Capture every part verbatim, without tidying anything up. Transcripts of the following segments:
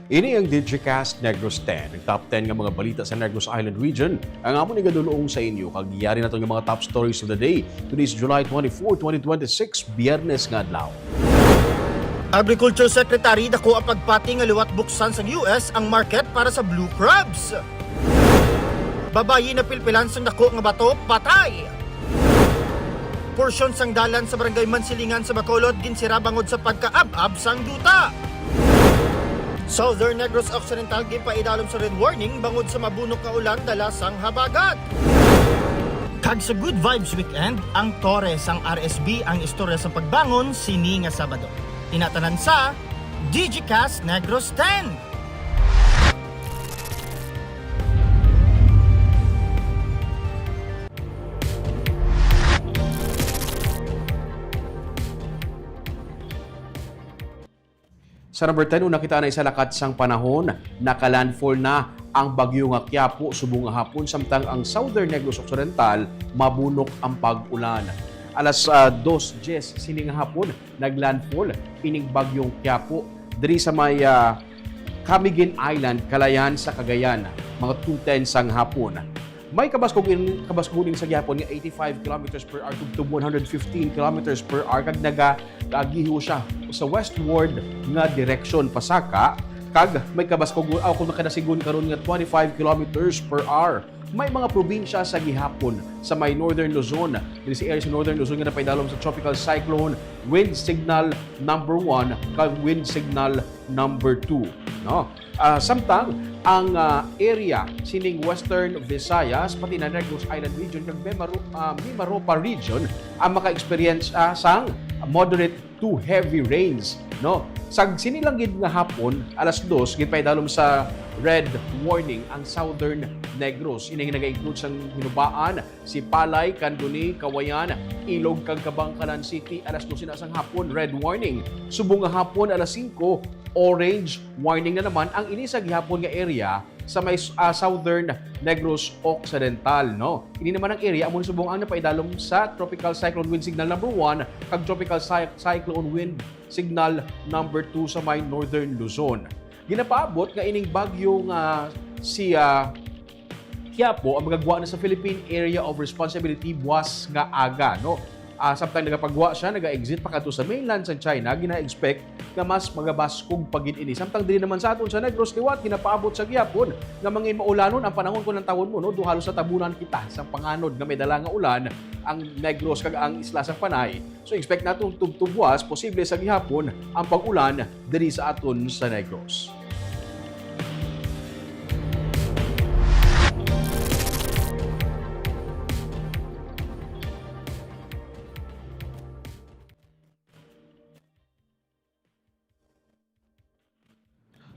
Ini ang Digicast Negros ten, ang top ten nga mga balita sa Negros Island Region. Ang amon igadulong sa inyo, kag yari naton nga mga top stories of the day. Today is July twenty-four, twenty twenty-six, Biyernes nga adlaw. Agriculture Secretary, dako ang pagpati nga liwat buksan sang U S ang market para sa blue crabs. Babayi napilpilan sang dako nga bato, patay. Porsyon sang dalan sa Barangay Mansilingan sa Bacolod ginsira bangod sa pagkaab-ab sang duta. Southern Negros Occidental ginpaidalom sa red warning bangod sa mabunok nga ulan dala sang habagat. Kag sa Good Vibes Weekend, ang tore sang R S B ang istorya sang pagbangon sini nga Sabado. Inatanan sa Digicast Negros ten. Sa number ten, una kita na isa lakat sang panahon, naka-landfall na ang bagyo nga Quiapo subong nga hapon, samtang ang Southern Negros Occidental mabunok ang pag-ulan. Alas, ah, dos diyes sining hapon, nag-landfall ining bagyong Quiapo diri sa may, ah, Camiguin Island, Calayan sa Cagayan, mga two ten sang hapon. May kabaskog-, kabaskog-on sa gihapon nga eighty-five kilometers per hour tubtob one hundred fifteen kilometers per hour, kag nagaagiho siya sa westward nga direksyon pasaka, kag may kabaskog-, aw, kung makadasigon karon nga twenty-five kilometers per hour. May mga probinsya sa gihapon sa may Northern Luzon, diri sa area sa Northern Luzon nga napaidalom sa Tropical Cyclone Wind Signal number one kag Wind Signal number two, no? Ah, samtang ang, ah, area sining Western Visayas, pati na Negros Island Region kag Mimaropa, ah, Mimaropa Region ang maka-experience, ah, sang moderate to heavy rains, no? Sa sini lang gid nga hapon, alas dos, ginpaidalom sa red warning ang Southern Negros. Ini nga nag-include sang Hinubaan, Sipalay, Candoni, Cauayan, Ilog kag Kabankalan City, alas dose na sang hapon, red warning. Subong nga hapon, alas singko, orange warning na naman ang ini sa gihapon nga area sa may, ah, Southern Negros Occidental, no? Ini naman ang area amo ni subong ang napaidalom sa Tropical Cyclone Wind Signal number one kag Tropical Cy-, Cyclone Wind Signal number two sa may Northern Luzon. Ginapaabot nga ining bagyo nga si, ah, Quiapo ang magagwa na sa Philippine Area of Responsibility buwas nga aga, no? Ah, samtang nagapagwa siya, naga-exit pakadto sa mainland sa China, gina-expect nga mas magabaskog pa gid ini. Samtang diri naman sa aton sa Negros liwat, ginapaabot sa gihapon nga mangin maulanon ang panahon kon lantawon mo, no? Do halos natabunan kita sa panganod nga may dala nga ulan ang Negros kag ang isla sa Panay. So, expect naton tubtob buwas, posible sa gihapon ang pag-ulan diri sa aton sa Negros.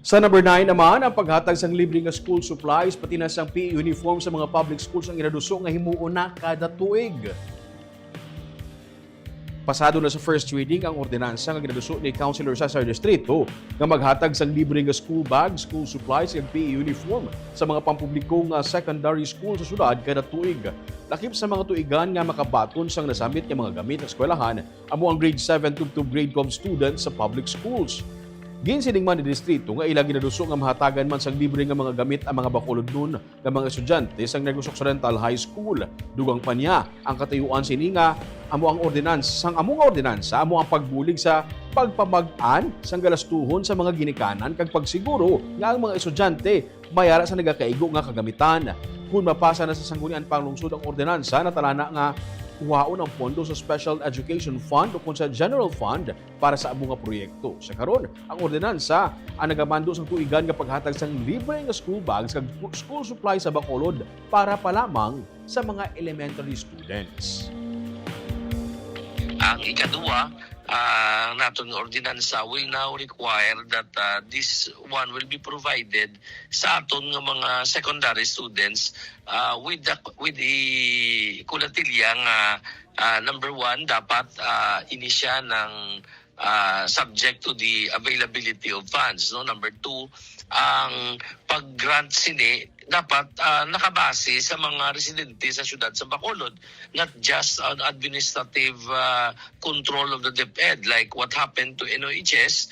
Sa number nine naman, ang paghatag sang libre nga school supplies, pati na sang P E uniform sa mga public schools ang ginaduso nga himuon na kada tuig. Pasado na sa first reading ang ordinansa nga ginaduso ni Councilor Cesar Distrito nga maghatag sang libre nga school bag, school supplies, kag P E uniform sa mga pampubliko nga secondary school sa syudad kada tuig. Lakip sa mga tuigan nga makabaton sang nasamit nga mga gamit sa eskwelahan, amo ang grade seven tubtob grade twelve students sa public schools. Ginsiling man ni Distrito nga ila ginaduso nga mahatagan man sang libre nga mga gamit ang mga Bacolodnon nga mga estudyante sang Negros Occidental High School. Dugang pa niya, ang katuyuan sini nga amo ang ordinansa, sang amo nga ordinansa amo ang pagbulig sa pagpamag-an sang galastuhon sa mga ginikanan kag pagsiguro nga ang mga estudyante may ara sa nagakaigo nga kagamitan. Kon mapasa na sa Sangguniang Panlungsod ang ordinansa, natalana nga kuhaon ang pondo sa Special Education Fund ukon sa General Fund para sa amo nga proyekto. Sa karon, ang ordinansa ang nagamando sang tuigan nga paghatag sang libre nga school bags kag school supply sa Bacolod para pa lamang sa mga elementary students. Ang ikaduha, ah, ang naton nga ordinansa will now require that, ah, this one will be provided sa aton nga mga secondary students, ah, with the, with the kulatilla nga, ah, number one, dapat, ah, ini siya ng, ah, subject to the availability of funds, no? Number two, ang pag-grant sini dapat, ah, nakabase sa mga residente sa siyudad sa Bacolod, not just an administrative, ah, control of the DepEd like what happened to N O H S.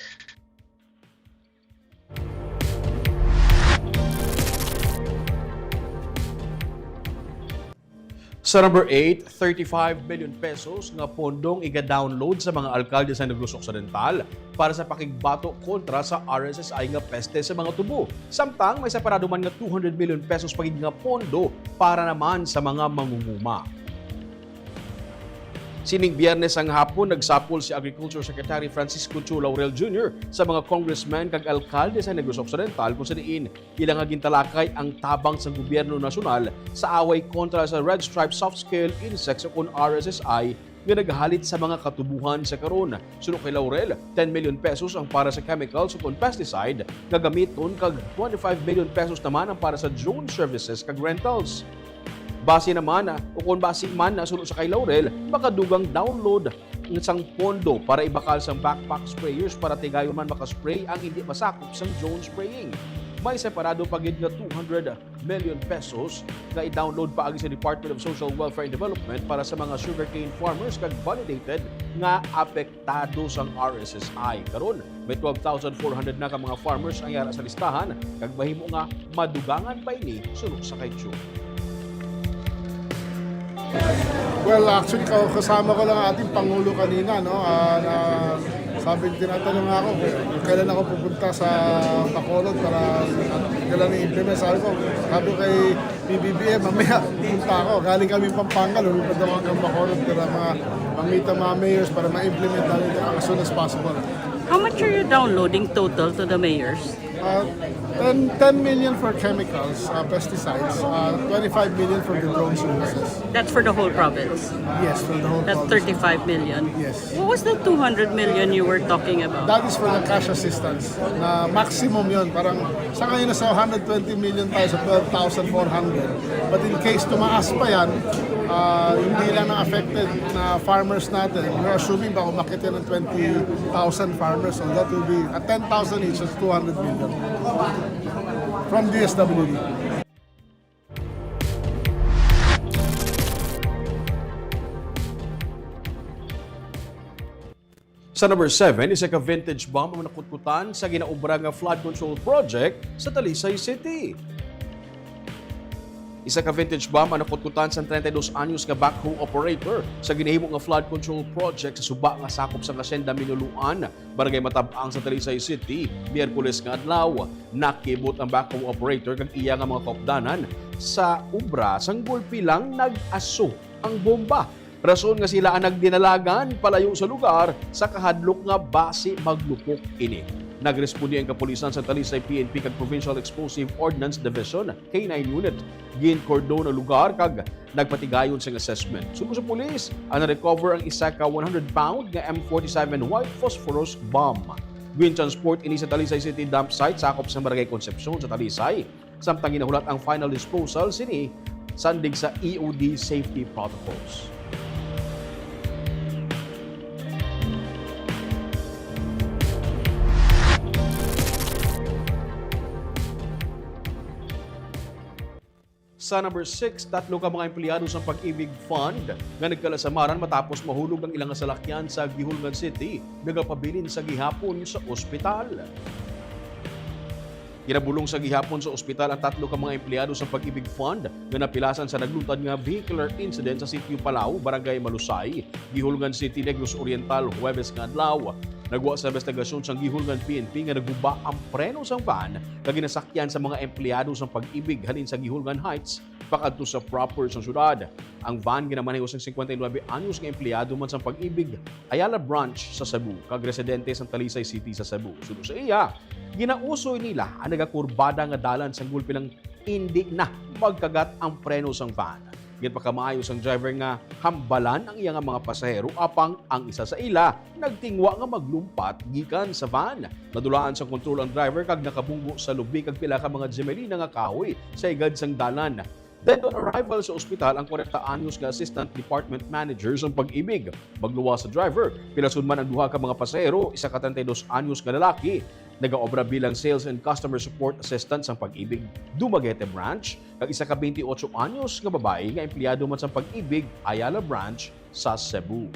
Sa number eight, thirty-five million pesos nga pondong iga-download sa mga alkalde sa Negros Occidental para sa pakigbato kontra sa R S S I nga peste sa mga tubo. Samtang may separado man nga two hundred million pesos pa gid nga pondo para naman sa mga mangunguma. Sining Biyernes sang hapon, nagsapol si Agriculture Secretary Francisco Chu Laurel Junior sa mga congressman kag alkalde sa Negros Occidental, kung sa diin ila nga gintalakay ang tabang sang gobyerno nasyonal sa away kontra sa Red Stripe Soft Scale Insects o kon R S S I nga naghalit sa mga katubuhan sa karon. Suno kay Laurel, ten million pesos ang para sa chemicals o kon pesticide nga gamiton kag twenty-five million pesos naman ang para sa drone services kag rentals. Basi naman, o kon basi man, suno sa kay Laurel, makadugang download sang pondo para ibakal sang backpack sprayers para tigayon man makaspray ang hindi masakop sang drone spraying. May separado pa gid nga two hundred million pesos nga i-download paagi sa Department of Social Welfare and Development para sa mga sugarcane farmers kag validated nga apektado sang R S S I. Karon, may twelve thousand four hundred na ka mga farmers ang yara sa listahan, kag mahimo nga madugangan pa ini suno sa kay Chu. Well, actually, ka- kasama ko lang ang ating Pangulo kanina, no? Ah, na, sabi, tinatanong nga ako kung kailan ako pupunta sa Bacolod para kailan i-implement. Sabi ko, sabi ko kay P B B M, mamaya pupunta ako. Galing kami Pampanga, lulupad ako hanggang Bacolod para mga mamita mga mayors para ma-implement namin ito as soon as possible. How much are you downloading total to the mayors? Uh, ten, ten million for chemicals, uh, pesticides, uh, twenty-five million for the drone services. That's for the whole province. Yes, for the whole That's province. thirty-five million. Yes. What was the two hundred million you were talking about? That is for the cash assistance. Na maximum yon. Parang sa ngayon nasa one hundred twenty million tayo sa twelve thousand four hundred. But in case tumaas pa yan, uh, hindi lang na affected na farmers natin. We're assuming baka umakit yan ng twenty thousand farmers. So that will be, at ten thousand each, that's two hundred million from D S W D. Sa number seven, isa ka vintage bomb ang nakutkutan sa ginaobra nga flood control project sa Talisay City. Isa ka vintage bomb ang nakutkutan sa treinta y dos anyos nga backhoe operator sa ginahimo nga flood control project sa suba nga sakop sa Hacienda Minuluan, Barangay Matab-ang sa Talisay City, Miyerkules nga adlaw. Nakibot ang backhoe operator kag iya nga mga kaupdanan sa obra sang gulpi lang nag-aso ang bomba. Rason nga sila ang nagdinalagan palayo sa lugar sa kahadlok nga basi maglupok ini. Nagresponde ang kapulisan sa Talisay P N P kag Provincial Explosive Ordnance Division, K nine Unit. Ginkordon ang lugar kag nagpatigayon sing assessment. Suno sa pulis, ang na-recover ang isa ka one hundred pound nga M forty-seven white phosphorus bomb. Gin-transport ini sa Talisay City dump site sakop sa Barangay Concepcion sa Talisay, samtang ginahulat ang final disposal sini sandig sa E O D safety protocols. Sa number six, tatlo ka mga empleyado sang Pag-ibig Fund nga nagkalasamaran matapos mahulog ang ilang salakyan sa Guihulngan City nagapabilin sa gihapon sa ospital. Ginabulong sa gihapon sa ospital ang tatlo ka mga empleyado sa Pag-ibig Fund nga napilasan sa nagluntad nga vehicular incident sa Sitio Palau, Barangay Malusay, Guihulngan City, Negros Oriental, Huwebes nga adlaw. Nagwa sa investigasyon sang Guihulngan P N P nga naguba ang preno sang van nga ginasakyan sa mga empleyado sang Pag-ibig halin sa Guihulngan Heights pakadto sa proper sang syudad. Ang van ginamaneho sang cincuenta y nueve anyos nga empleyado man sang Pag-ibig, Ayala Branch sa Cebu, kag residente sang Talisay City sa Cebu. Suno sa iya, ginausoy nila ang nagakurbada nga dalan sang gulpi lang indi na magkagat ang preno sang van. Ginpakamaayo sang driver nga hambalan ang iya nga mga pasahero, apang ang isa sa ila nagtingwa nga maglumpat gikan sa van. Nadulaan sang kontrol ang driver kag nakabunggo sa lubi kag pila ka mga gemelina nga kahoy sa higad sang dalan. Dead on arrival sa ospital ang kwarenta anyos nga assistant department manager sang Pag-ibig. Magluwas sa driver, pilason man ang duha ka mga pasahero, isa ka treinta y dos anyos nga lalaki, nagaobra bilang sales and customer support assistant sang Pag-ibig Dumaguete Branch, kag isa ka twenty-eight anyos nga babayi nga empleyado man sang Pag-ibig Ayala Branch sa Cebu.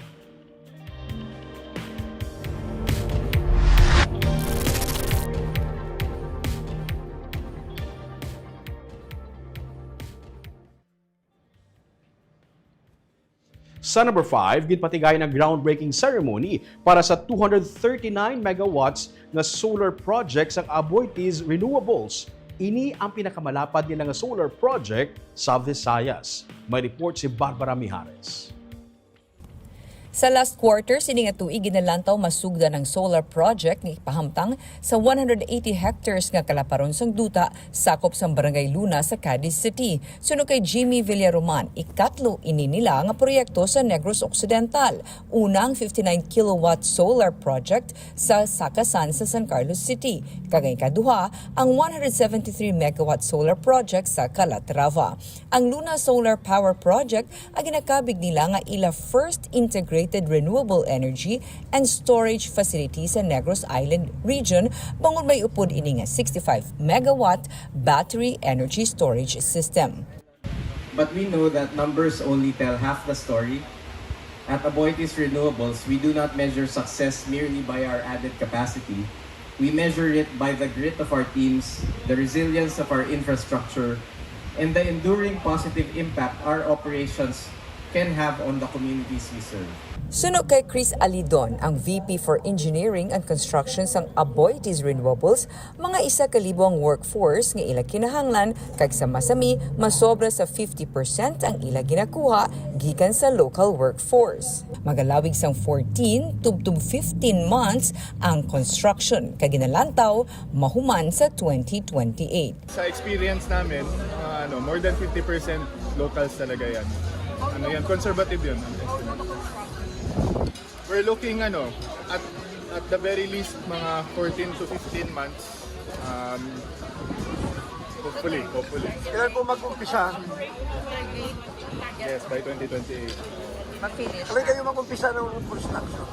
Sa number five, ginpatigay ang groundbreaking ceremony para sa two hundred thirty-nine megawatts nga solar project sang Aboitiz Renewables. Ini ang pinakamalapad nila nga solar project sa Visayas. May report si Barbara Mijares. Sa last quarter sini nga tuig, ginalantaw masugdan ang solar project nga ipahamtang sa one hundred eighty hectares nga kalaparon sang duta sakop sang Barangay Luna sa Cadiz City. Suno kay Jimmy Villaroman, ikatlo ini nila nga proyekto sa Negros Occidental. Una ang fifty-nine kilowatt solar project sa Sakasan sa San Carlos City, kag ang ikaduha ang one hundred seventy-three megawatt solar project sa Calatrava. Ang Luna Solar Power Project ang ginakabig nila nga ila first integrated renewable energy and storage facility sa Negros Island region, bangod may upod ini nga sixty-five megawatt battery energy storage system. But we know that numbers only tell half the story. At Aboitiz Renewables, we do not measure success merely by our added capacity. We measure it by the grit of our teams, the resilience of our infrastructure, and the enduring positive impact our operations can have on the communities we serve. Suno kay Chris Alidon, ang V P for Engineering and Construction sang Aboitiz Renewables, mga isa ka libo ang workforce nga ila kinahanglan, kag sa masami, masobra sa fifty percent ang ila ginakuha gikan sa local workforce. Magalawig sang fourteen tubtob fifteen months ang construction, kag ginalantaw mahuman sa twenty twenty-eight. Sa experience namin, uh, ano, more than fifty percent locals talaga yan. Ano yan, conservative yun, ang estimate. We're looking, ano, at, at the very least, mga fourteen to fifteen months. Um, hopefully, hopefully. Kailan po mag-umpisa? Yes, by twenty twenty-eight. Mag-finish. Kailan kayo mag-umpisa ng construction?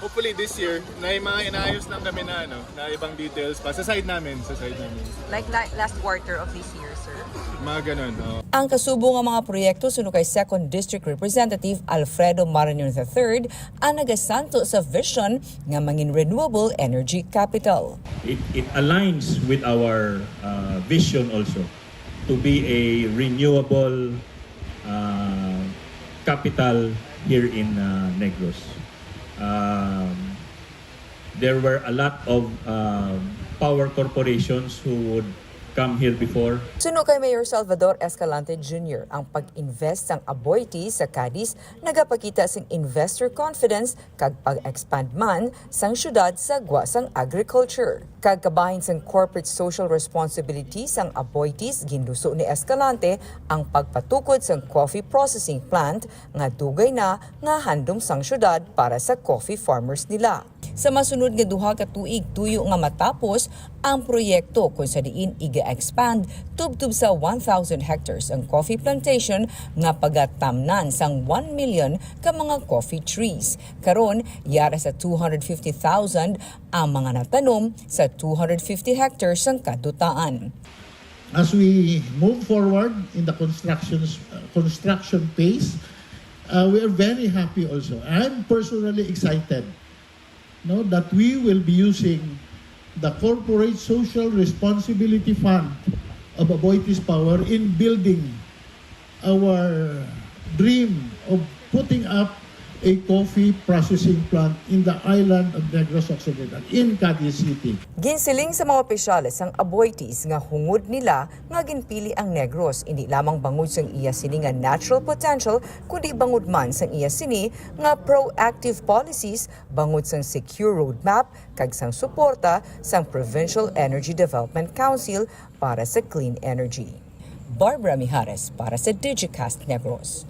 Hopefully this year, na yung mga inaayos lang kami na, ano, na ibang details pa. Sa side namin, sa side namin. Like la- last quarter of this year, sir? Mga ganun, oo. Ang kasubo nga mga proyekto suno kay Second District Representative Alfredo Marañon the third ang nagasanto sa vision nga mangin renewable energy capital. It, it aligns with our uh, vision also to be a renewable uh, capital here in uh, Negros. Um, there were a lot of um, power corporations who would come here before. Suno kay Mayor Salvador Escalante Junior, ang pag-invest sang Aboitiz sa Cadiz nagapakita sing investor confidence kag pag-expand man sang syudad sa gwa sang agriculture. Kag kabahin sang corporate social responsibility sang Aboitiz, ginduso ni Escalante ang pagpatukod sang coffee processing plant nga dugay na nga handom sang syudad para sa coffee farmers nila. Sa masunod nga duha ka tuig tuyo nga matapos ang proyekto, kon sa diin iga-expand tubtob sa one thousand hectares ang coffee plantation nga pagatamnan sang one million ka mga coffee trees. Karon, yara sa two hundred fifty thousand ang mga natanom sa two hundred fifty hectares sang kadutaan. As we move forward in the construction construction phase, uh, we are very happy also. I'm personally excited, no, that we will be using the Corporate Social Responsibility Fund of Aboitiz Power in building our dream of putting up a coffee processing plant in the island of Negros Occidental, in Cadiz City. Ginsiling sa mga opisyales ang Aboitiz nga hungod nila nga ginpili ang Negros, indi lamang bangod sang iya sini nga natural potential, kundi bangod man sang iya sini nga proactive policies, bangod sang secure roadmap, kag sang suporta sang Provincial Energy Development Council para sa clean energy. Barbara Mijares para sa Digicast Negros.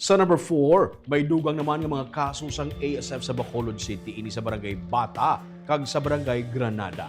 Sa number four, may dugang naman nga mga kaso sang A S F sa Bacolod City, ini sa Barangay Bata kag sa Barangay Granada.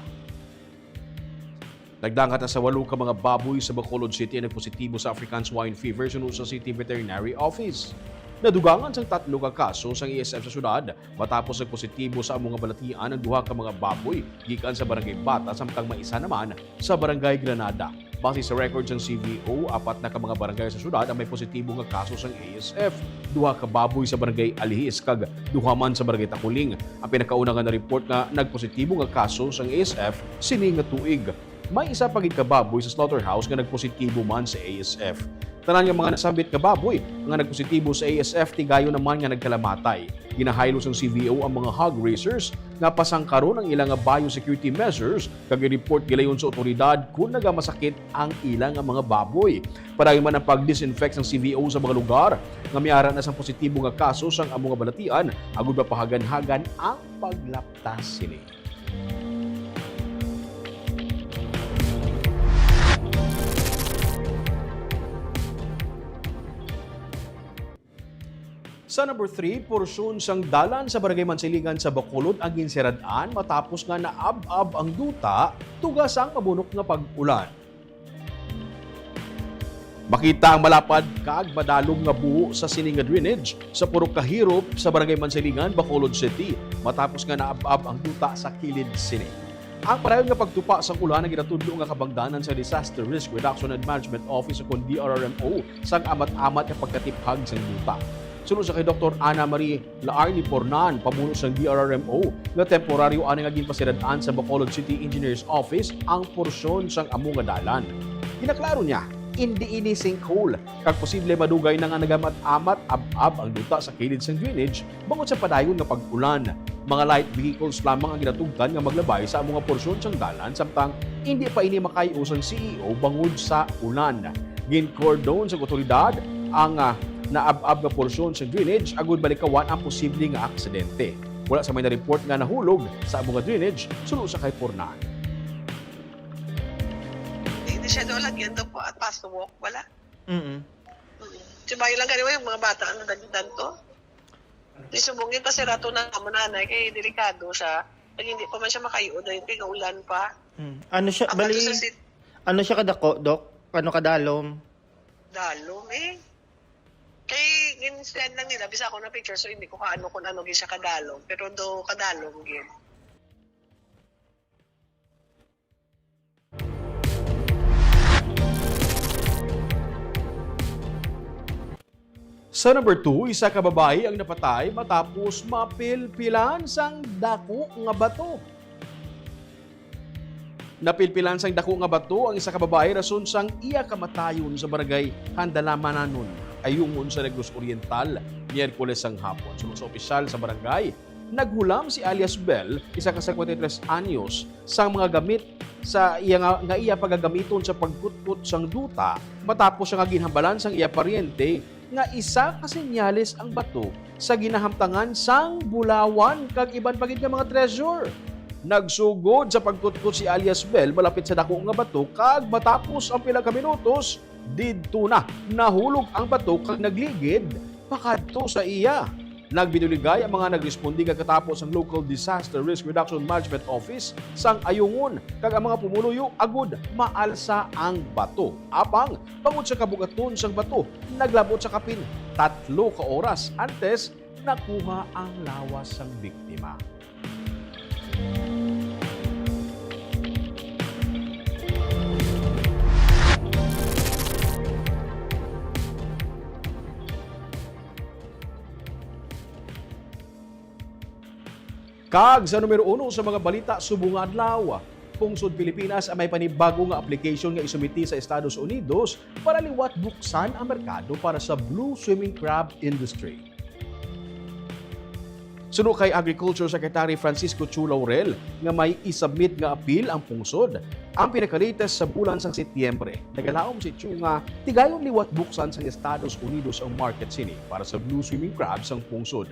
Nagdangat na sa walo ka mga baboy sa Bacolod City ang nagpositibo sa African Swine Fever suno sa City Veterinary Office. Nadugangan sang tatlo ka kaso sang A S F sa syudad matapos nagpositibo sa amo nga balatian ang duha ka mga baboy gikan sa Barangay Bata, samtang may isa naman sa Barangay Granada. Base sa record sang C V O, apat na ka mga barangay sa syudad ang may positibo nga kaso sang A S F, duha ka baboy sa Barangay Alihis kag duha man sa Barangay Taculing. Ang pinakauna nga na-report nga nagpositibo nga kaso sang A S F sini nga tuig. May isa pa gid ka baboy sa slaughterhouse nga nagpositibo man sa A S F. Tanan nga mga nasambit nga baboy nga nagpositibo sa A S F, tigayon naman nga nagkalamatay. Ginahaylo sang C V O ang mga hog raisers nga pasangkaron ang ila nga biosecurity measures, kag i-report gilayon sa otoridad kon nagamasakit ang ila nga mga baboy. Padayon man ang pag-disinfect sang C V O sa mga lugar nga may ara na sang positibo nga kaso sang amo nga balatian, agud mapahaganhagan ang paglaptas sini. Sa number three, porsyon sang dalan sa Barangay Mansiligan sa Bacolod ang ginsirad-an matapos nga naab-ab ang duta tuga sang mabunok nga pag-ulan. Makita ang malapad kag madalom nga buho sa sini nga drainage sa purok Kahirop sa Barangay Mansiligan, Bacolod City, matapos nga naab-ab ang duta sa kilid sini. Ang padayon nga pagtupa sang ulan ang ginatudlo nga kabangdanan sa Disaster Risk Reduction and Management Office, ukon D R R M O, sang amat-amat nga pagkatiphag sang duta. Suno sa kay Doktor Ana Marie Laarni Pornan, pamuno sang D R R M O, nga temporaryo anay nga ginpasirad-an sa Bacolod City Engineer's Office ang porsyon sang amo nga dalan. Ginaklaro niya, indi ini sinkhole, kag posible madugay na nga nagamat-amat ab-ab ang duta sa kilid sang drainage bangod sa padayon nga pag-ulan. Mga light vehicles lamang ang ginatugtan nga maglabay sa amo nga porsyon sang dalan, samtang indi pa ini makay-o sang C E O bangod sa ulan. Gin-cordon sang otoridad ang, ah, naab-ab nga porsyon sang drainage agud malikawan ang posible nga aksidente. Wala sa may na-report nga nahulog sa amo nga drainage, suno sa kay Pornan. Hindi siya daw lagyan daw po at pasok, wala. Mm. Mm. Sibayo lang gani, yung mga bata ang nagdagdan to. Di subong yun, kasi rato na mo nanay, kay delikado siya. Pag hindi pa man siya makaiod, ayun, kay kaulan pa. Mm. Ano siya, Ang bali, ato sa sit- ano siya kadako, Dok? Ano kadalom? Dalom, eh. Kay, gin-send lang nila, bisa ako na picture, so hindi ko kaano kung ano gid siya kadalom. Pero do kadalom gid. Sa number two, isa ka babayi ang napatay matapos mapilpilan sang dako nga bato. Napilpilan sang dako nga bato ang isa ka babayi rason sang iya kamatayon sa barangay Handalamananon, Ayungon sa Negros Oriental, Miyerkules sang hapon. Suno sa opisyal sa barangay, naghulam si alias Bel, isa ka singkwenta y tres anyos, sang mga gamit sa iya nga, nga iya pagagamiton sa pagkutkot sang duta, matapos siya nga ginhambalan sang iya paryente nga isa ka senyales ang bato sa ginahamtangan sang bulawan kag iban pa gid nga mga treasure. Nagsugod sa pagkutkot si alias Bel malapit sa dako nga bato, kag matapos ang pila ka minutos, didto na nahulog ang bato kag nagligid pakadto sa iya. Nagbinuligay ang mga nagresponde nga katapos ang Local Disaster Risk Reduction Management Office sang Ayungon kag ang mga pumuluyo agud maalsa ang bato. Apang bangod sa kabugaton sang bato, naglabot sa kapin tatlo ka oras antes nakuha ang lawas sang biktima. Kag sa numero uno sa mga balita subong nga adlaw, pungsod Pilipinas ang may panibago nga application nga isumiti sa Estados Unidos para liwat buksan ang merkado para sa blue swimming crab industry. Suno kay Agriculture Secretary Francisco Chu Laurel nga may isubmit nga apil ang pungsod, ang pinaka-latest sa bulan sang Setyembre. Nagalaom si Chu nga tigayon liwat buksan sang Estados Unidos ang market sini para sa blue swimming crab sang pungsod.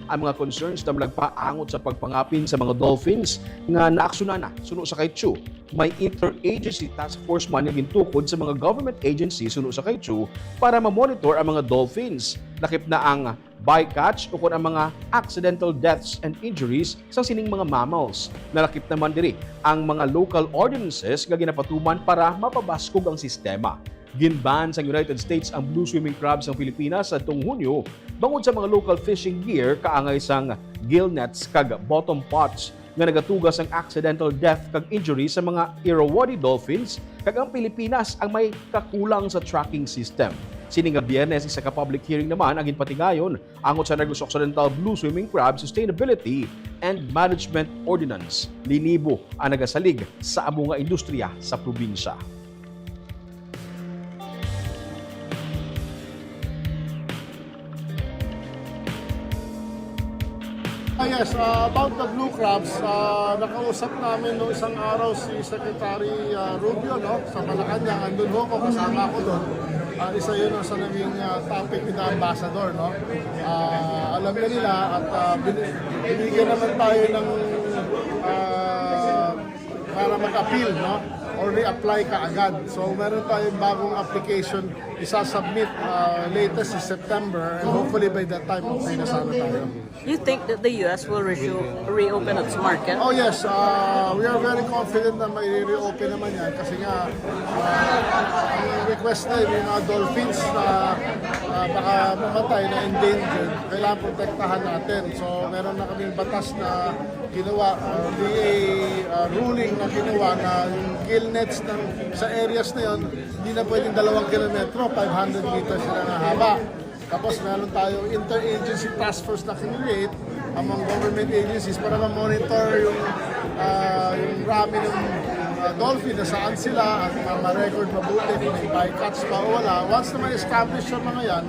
Ang mga concerns na nagpaangot sa pagpangapin sa mga dolphins nga naaksyonan na, suno sa kay Chu. May interagency task force man nga gintukod sa mga government agency, suno sa kay Chu, para ma-monitor ang mga dolphins. Lakip na ang bycatch ukon ang mga accidental deaths and injuries sa sining mga mammals. Nalakip naman diri ang mga local ordinances nga ginapatuman para mapabaskog ang sistema. Gin-ban sang United States ang blue swimming crab sang Pilipinas sadtong Hunyo bangod sa mga local fishing gear kaangay sang gill nets kag bottom pots nga nagatuga sang accidental death kag injury sa mga Irrawaddy dolphins, kag ang Pilipinas ang may kakulang sa tracking system. Sini nga Biyernes, isa ka public hearing naman ang ginpatigayon angot sa Negros Occidental Blue Swimming Crab Sustainability and Management Ordinance. Linibo ang nagasalig sa amo nga industriya sa probinsya. Ah, yes, ah, about the blue crabs, ah, nakausap namin nung isang araw si Secretary, ah, Rubio, no, sa Malacañang. Andun ho ako, kasama ako doon. Ah, isa yun sa naging, ah, topic ni the ambassador, no? Ah, alam na nila at, ah, bin-, binigyan naman tayo ng, ah, para mag-appeal, no? Or reapply ka agad. So, meron tayong bagong application isasubmit, ah, latest in September, and hopefully by that time, okay na sana tayo. You think that the U S will resume, reopen its market? Oh yes, uh, we are very confident na may reopen naman yan kasi nga uh, ang request na yung mga dolphins na uh, baka mamatay na endangered, kailangan protektahan natin. So meron na kaming batas na ginawa, uh, D A uh, ruling na ginawa na yung gill nets ng, sa areas na yun, hindi na pwedeng dalawang kilometro, five hundred meters na ang haba. Tapos meron tayong interagency task force na kinreate among government agencies para ma-monitor yung, ah, yung rami ng ah, dolphin na saan sila at ma- ma-record mabuti kung may bycatch ba o wala. Once na ma-establish yung mga yan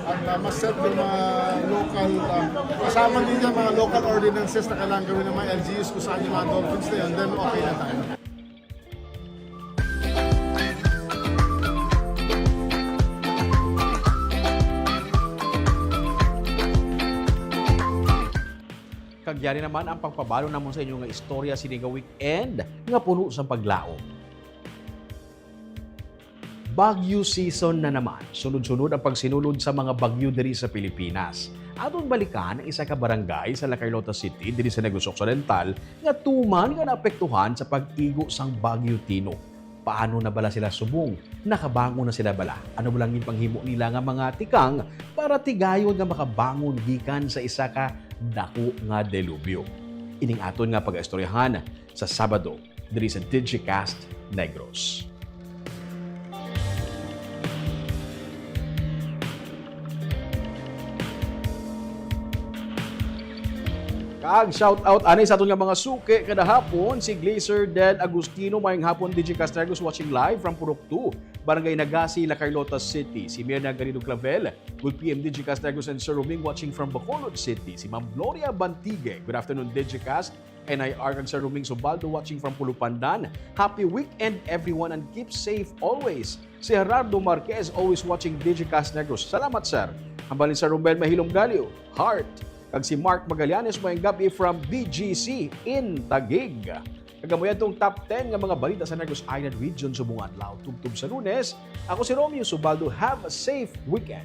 at ah, ma-set yung mga local, ah, kasama din yung mga local ordinances na kailangan gawin ng mga L G Us kung saan yung mga dolphins na yun, then okay na tayo. Kag yari naman ang pagpabalo namon sa inyo nga istorya sini nga weekend nga puno sang paglaom. Bagyo season na naman. Sunod-sunod ang pagsinulod sa mga bagyo diri sa Pilipinas. Aton balikan ang isa ka barangay sa La Carlota City diri sa Negros Occidental nga tuman nga naapektuhan sa pag-igo sang Bagyo Tino. Paano na bala sila subong? Nakabangon na sila bala? Ano bala ang ginpanghimo nila nga mga tikang para tigayon nga makabangon gikan sa isa ka dako nga delubyo? Ining aton nga pag-istoryahan sa Sabado diri sa Digicast Negros. Kag shout out ani sa aton nga mga suki kada hapon, si Glazer Del Agustino. Mayong hapon, Digicast Negros, watching live from Purok two, Barangay Nagasi, La Carlota City. Si Mirna Garrido Clavel, good P M, Digicast Negros and Sir Roming, watching from Bacolod City. Si Ma'am Gloria Bantigue, good afternoon, Digicast. N I R kag Sir Roming Subaldo, watching from Pulupandan. Happy weekend, everyone, and keep safe always. Si Gerardo Marquez, always watching Digicast Negros. Salamat, sir. Ang balin sa Romel Mahilom Galio, Heart. Kag si Mark Magallanes, mayong gab-i from B G C in Taguig. Kag amo yadtong top ten nga mga balita sa Negros Island Region subong adlaw, tubtob sa Lunes. Ako si Romeo Subaldo. Have a safe weekend.